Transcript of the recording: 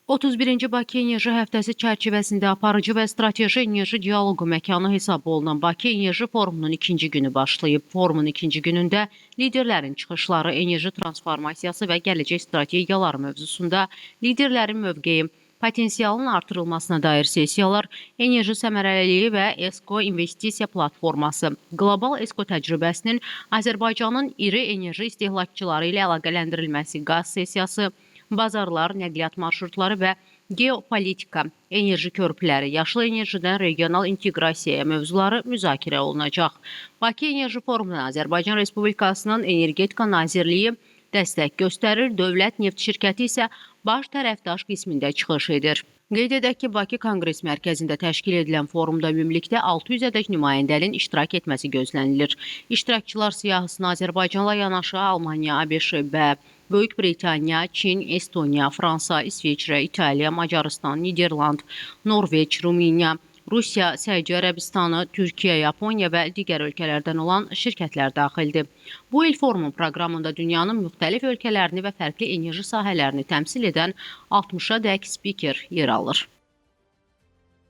31-ci Bakı Enerji Həftəsi çərçivəsində aparıcı və strateji enerji dialoqu məkanı hesab olunan Bakı Enerji Forumunun ikinci günü başlayıb. Forumun ikinci günündə liderlərin çıxışları, enerji transformasiyası və gələcək strategiyaları mövzusunda liderlərin mövqeyi, potensialın artırılmasına dair sessiyalar, enerji səmərəliliyi və ESCO investisiya platforması, qlobal ESCO təcrübəsinin Azərbaycanın iri enerji istehlakçıları ilə əlaqələndirilməsi, qaz sessiyası, bazarlar, nəqliyyat marşrutları və geopolitika, enerji körpüləri, yaşıl enerjidən regional inteqrasiyaya mövzuları müzakirə olunacaq. Bakı Enerji Forumuna Azərbaycan Respublikasının Energetika Nazirliyi dəstək göstərir, Dövlət Neft Şirkəti isə baş tərəfdaş qismində çıxış edir. Qeyd edək ki, Bakı Konqres Mərkəzində təşkil edilən forumda ümumilikdə 600-ədək nümayəndənin iştirak etməsi gözlənilir. İştirakçılar siyahısına Azərbaycanla yanaşı Almaniya, ABŞ, B, Böyük Britaniya, Çin, Estoniya, Fransa, İsveçrə, İtaliya, Macarıstan, Niderland, Norveç, Rumıniya, Rusiya, Səudiyyə Ərəbistanı, Türkiyə, Yaponiya və digər ölkələrdən olan şirkətlər daxildir. Bu il forumun proqramında dünyanın müxtəlif ölkələrini və fərqli enerji sahələrini təmsil edən 60-a dək spiker yer alır.